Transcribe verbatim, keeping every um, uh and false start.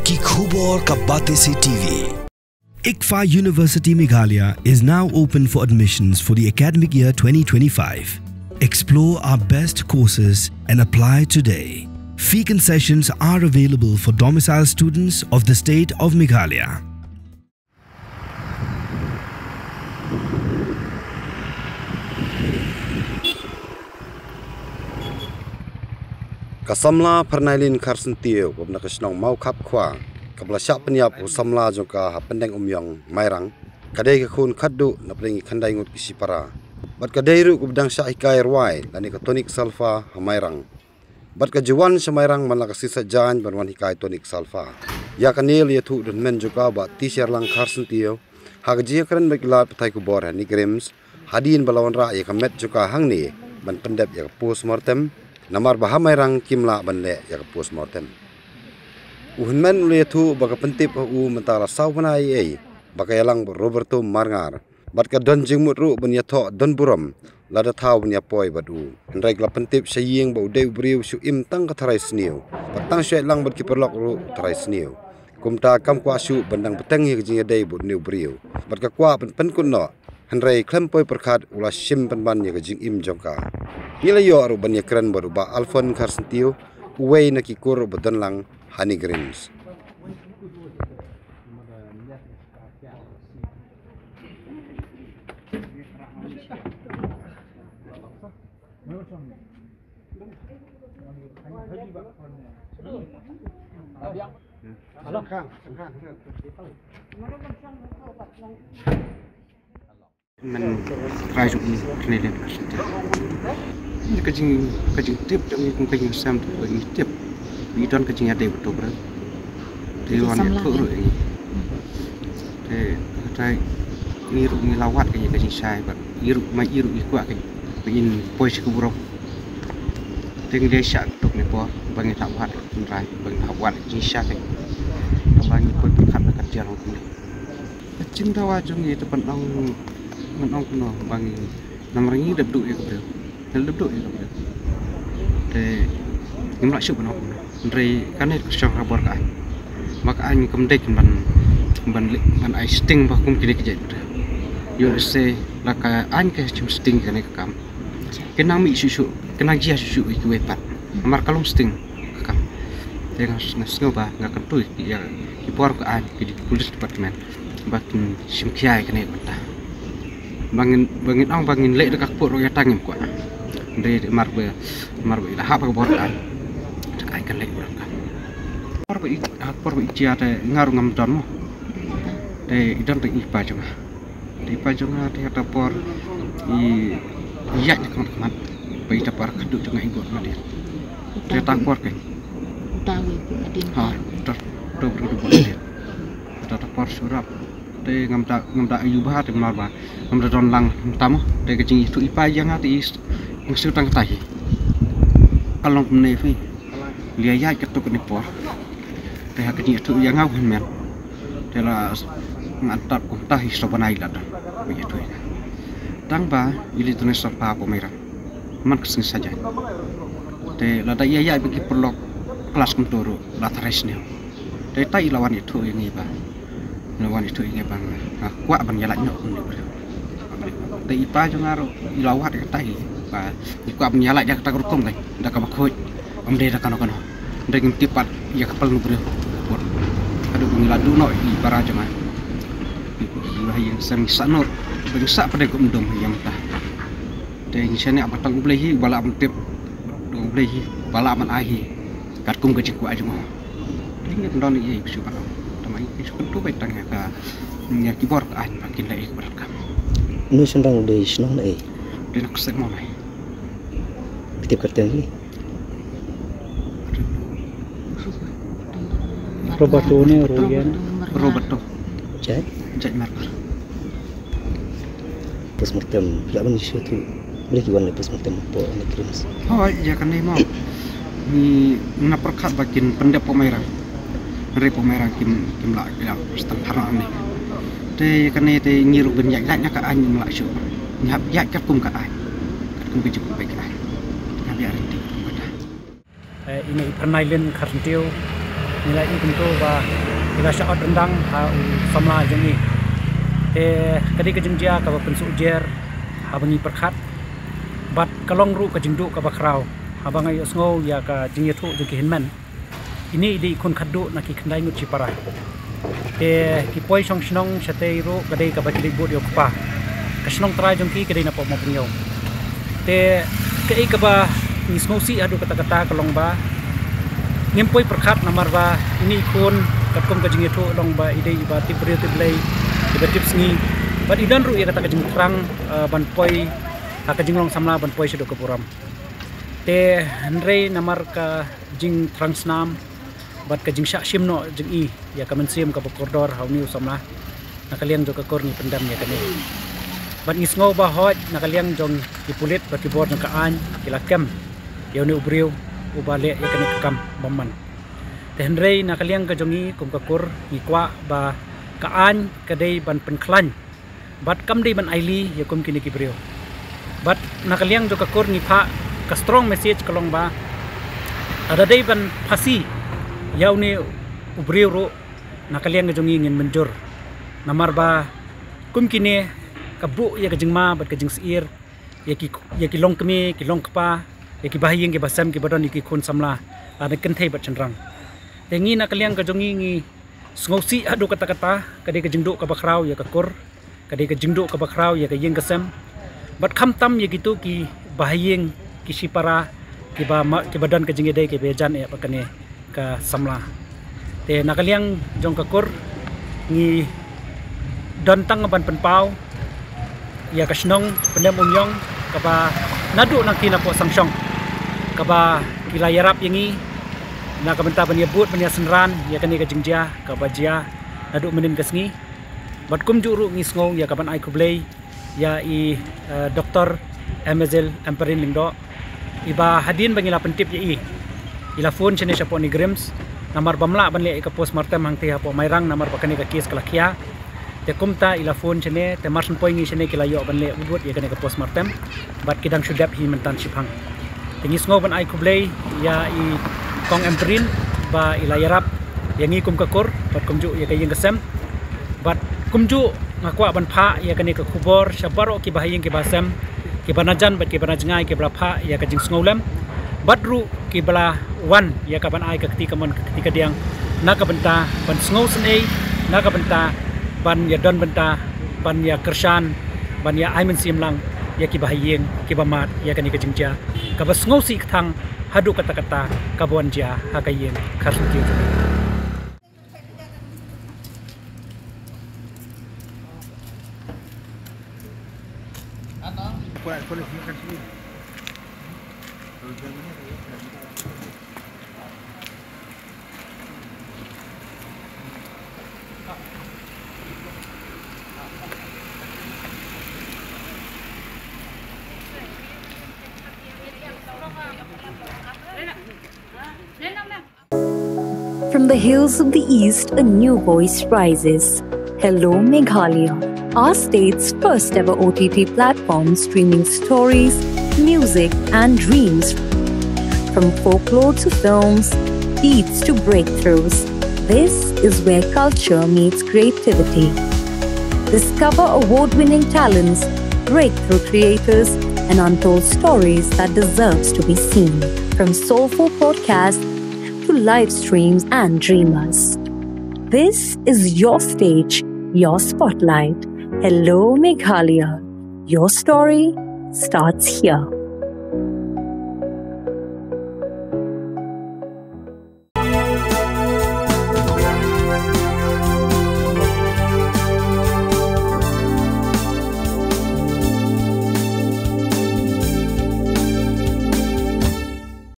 Ki khubor ka Batesi T V. ICFAI University Meghalaya is now open for admissions for the academic year twenty twenty-five. Explore our best courses and apply today. Fee concessions are available for domicile students of the state of Meghalaya. Ka samla Pharnailin Kharsyntiew, kaba na ka shnong Mawkhap Khwa, kaba la shah pynïap u samla jong ka ha Pyndeng Umïong, Mairang, ka dei ka khun khatduh na pdeng ki khyndai ngut ki shipara. Bad ka dei ruh kaba dang shah hikai rwai lane ka tonic solfa ha Mairang. Bad ka ju wan sha Mairang man la ka sngi Saitjaiñ ban wan hikai tonic solfa. Ïa kane la ïathuh da u hynmen jong ka Bah T. Sherlang Kharsyntiew ha ka jingïakren bad ki lad pathai khubor ha NEIGRIHMS hadien ba la wanrah ïa ka met jong ka hangne ban pyndep ïa ka post mortem, namar ba ha Mairang kim lah ban leh ïa ka post mortem. U hynmen u la ïathuh ba ka pyntip ha u mynta la saw bnai ei ei ba ka ïalang bad Roberto Marngar, bad ka don jingmut ruh ban ïathoh don burom lada thaw ban ïapoi bad u. Hynrei ka la pyntip sha ïing ba u dei u briew shu im tang ka tharai sniew bad tang shu ïalang bad ki paralok ruh tharai sniew. Kumta kam kwah shuh ban dang bteng ïa ka jingïadei bad une u briew bad ka kwah ban pynkut noh. Hynrei khlem poi pyrkhat u la shim pynban ïa ka jingim jong ka. Ngi la ïoh ruh ban ïakren bad u Bah Alphon Kharsyntiew, uwei na ki kur ba don lang ha NEIGRIHMS. Men rai jong i kane le. Ni ka jing, ka jingtip jong i kum ka jingsem tu ka jingtip. I don ka jingïadei bad u briew. Te wan ïathuh ruh i. Te kata i ruh ngi la wad ka jingshai bad i ruh ma i ruh i kwah ka ba in poi sha ka burom. Te ngi dei shah tuk ne por ba ngi la wad ka jingrai ba ngi la wad ka jingshai ka ba ngi poi pyrkhat na ka jingrai. Ka jingdawa jong ngi te ban ong, ban ong kumno ba ngi namar ngi dep duh ïa ka briew. Ngi dep duh ïa ka briew. Te ngim lah shuh ban ong kumno. Hynrei kane ka shong ha bor ka aiñ. Ba ka aiñ kam dei ban, ban leh, ban ai sting ba kum kine ki jait briew. Ïoh lehse la ka aiñ ka shim sting kane ka kam. Ka nang mih shuh shuh, ka nang jia shuh shuh ïa kiwei pat. Namar ka long sting ka kam. Te nga, nga sngew ba nga kyntu ïa ki bor ka aiñ, ki police department ba kin shim khia ïa kane ka bynta. Ba ngin, ba ngin ong ba ngin leh da ka kpoh ruh ïa ta ngim kwah. Hynrei mar ba, mar ba i la hap ha ka bor ka aiñ. Te ka aiñ kan leh ba ka. Por ba i, ha por ba i jia te nga ruh ngam don mo. Te i don te i pa jong nga. Te i pa jong nga te ha ta por i ïaid na ka mat ka mat. Ba i ta por khadduh jong nga i bud nadien. Te ha ta por ke. Uta wi bud nadien. Ha, uta, uta bud nadien. Te ha ta por shu rap. Te ngam da, ngam da ïohi bha te namar ba ngam da don lang mynta mo. Te ka jingïathuh i pa ïa nga te i, nga shu tang kata hi. Ka long kumne phi. Lei ïaid katto katne por. Te ha ka jingïathuh ïa nga u hynmen. Te la ngan tap kumta hi, sawbana i la don ba ïathuh ïa nga. Tang ba i leit donate solfa hapoh Mairang man ka sngi Saitjaiñ. Te lada ïa ïaid bad ki paralok klas kumto ruh la tharai sniew. Te tai i la wan ïathuh ïa ngi ba, la wan ïathuh ïa ngi ba nga kwah ban ïalait noh kum une u briew. Te i pa jong nga ruh i la wad ïa kata hi ba i kwah ban ïalait da kata ka rukom, da kaba khuid, ym dei da kano kano. Ym dei ngim tip pat ïa ka pal une u briew. Haduh ba ngi la duh noh i para jong nga. Ngi la ha ïing seng, ngi sah noh, ba ngi sah pat da ka umdum ïa mynta. Te ngi shaniah ba tang U Blei hi uba lah ban tip, U Blei hi uba lah ban ai hi katkum ka jingkwah jong u. Te ngim don ei ei shuh pat. Tang ba ngi shu kyntu beit tang ïa ka, ïa ki bor ka aiñ ba kin leh ïa ka bor ka. Uni u shynrang u dei shnong na ei? Dei na Kseik Mawlai. Phi tip kyrteng hi? Roberto ne Royan? Roberto. Jait? Jait Markar. Postmortem, la ban shu tu. Boleh ki wan leh postmortem hapoh NEIGRIHMS? Hooid, ïa kane mo. Ngi na pyrkhat ba kin pyndep hapoh Mairang. Hynrei hapoh Mairang kim, kim lah, kim lah sdang pharang ne. Te ïa kane te ngi ruh ban ïaid lait na ka aiñ ngim lah shuh. Ngi hap ïaid katkum ka aiñ. Katkum ka jingpynbeit ka aiñ. Ngi hap ïaid ryntih katkum kata. Eh, ine i Pharnailin Kharsyntiew, Ngi la ïohi kumto ba ngi la shah ot ryndang ha u samla jong ngi. Te ka dei ka jingjia kaba pynsuh jer haba ngi pyrkhat. Bad ka long ruh ka jingduh kaba khraw haba nga ïohsngew ïa ka jingïathuh jong ki hynmen. Ini i dei i khun khatduh na ki khyndai ngut shipara. Te ki poi shong shnong shatei ruh ka dei kaba ki leit bud ïa u kpa. Ka shnong trai jong ki ka dei na Pop Mawpynïaw. Te kaei kaba ngi sngewsih haduh katta katta ka long ba ngim poi pyrkhat namar ba ini i khun katkum ka jingïathuh long ba i dei iba tip briew tip Blei, iba tip sngi. Bad i don ruh ïa kata ka jingthrang, eh, ban poi ha ka jinglong samla ban poi shaduh ka burom. Te hynrei namar ka jingthrang snam bad ka jingshah shim noh jong i ïa ka mynsiem kaba kordor ha une u samla, na ka liang jong ka kur ngi pyndem ïa kane. Bad ngi sngew ba hooid na ka liang jong ki pulit bad ki bor jong ka aiñ ki la kem ïa une u briew uba leh ïa kane ka kam bymman. Te hynrei na ka liang ka jong ngi kum ka kur ngi kwah ba ka aiñ ka dei ban pynkhlaiñ bad kam dei ban ailad ïa kum kine ki briew. Bad na ka liang jong ka kur ngi phah ka strong message ka long ba lada dei ban phasi ïa une u briew ruh, na ka liang jong ngi ngin mynjur. Namar ba kum kine ka buh ïa ka jingma bad ka jingsyier ïa ki, ïa ki longkmie ki longkpa, ïa ki bahaïing ki basem kiba don ïa ki khun samla, lada kynthei bad shynrang. Te ngi na ka liang ka jong ngi ngi sngewsih haduh katta katta, ka dei ka jingduh kaba khraw ïa ka kur, ka dei ka jingduh kaba khraw ïa ka ïing ka sem. Bad khamtam ïa kito ki bahaïing ki shipara kiba ma, kiba don ka jingïadei kiba ïajan ïa ba kane ka samla. Te na ka liang jong ka kur ngi don tang ban pynpaw ïa ka shnong Pyndem Umïong kaba naduh nangta na poh sangshong kaba ki la ïarap ïa ngi na ka bynta ban ïa bud ban ïa synran ïa kane ka jingjia kaba jia naduh mynnin ka sngi. Bad kumjuh ruh ngi sngew ïa ka ban ai khublei ïa i, eh, Doktor Emezil Ampareen Lyngdoh, iba hadien ba ngi la pyntip ïa i, i la phone shane shapoh NEIGRIHMS namar bym lah ban leh ïa ka postmortem hangta hapoh Mairang namar ba kane ka case ka la khia. Te kumta i la phone shane, te mar shen poi ngi shane ki la ïoh ban leh bud ïa kane ka postmortem. Bad ki dang shu dep hi mynta shiphang. Te ngi sngew ban ai khublei ïa i Kong Ampareen ba i la ïarap ïa ngi kum ka kur bad kumjuh ïa ka ïing ka sem. Bad kumjuh nga kwah ban phah ïa kane ka khubor sha baroh ki bahaïing ki basem, kiba najan bad kiba najngai kiba la phah ïa ka jingsngewlem. Bad ruh kiba la wan ïa ka ban ai ka kti kamon ka kti kadiang na ka bynta ban sngewsynei, na ka bynta ban ïa don bynta ban ïa kyrshan, ban ïa ai mynsiem lang ïa ki bahaïing kiba mad ïa kane ka jingjia kaba sngewsih kthang haduh katta katta kaba wan jia ha ka ïing Kharsyntiew jong ngi. From the hills of the East, a new voice rises. Hello Meghalaya, our state's first ever O T T platform streaming stories, music, and dreams. From folklore to films, beats to breakthroughs, this is where culture meets creativity. Discover award winning talents, breakthrough creators, and untold stories that deserves to be seen. From soulful podcasts to live streams and dreamers. This is your stage, your spotlight. Hello Meghalaya. Your story starts here.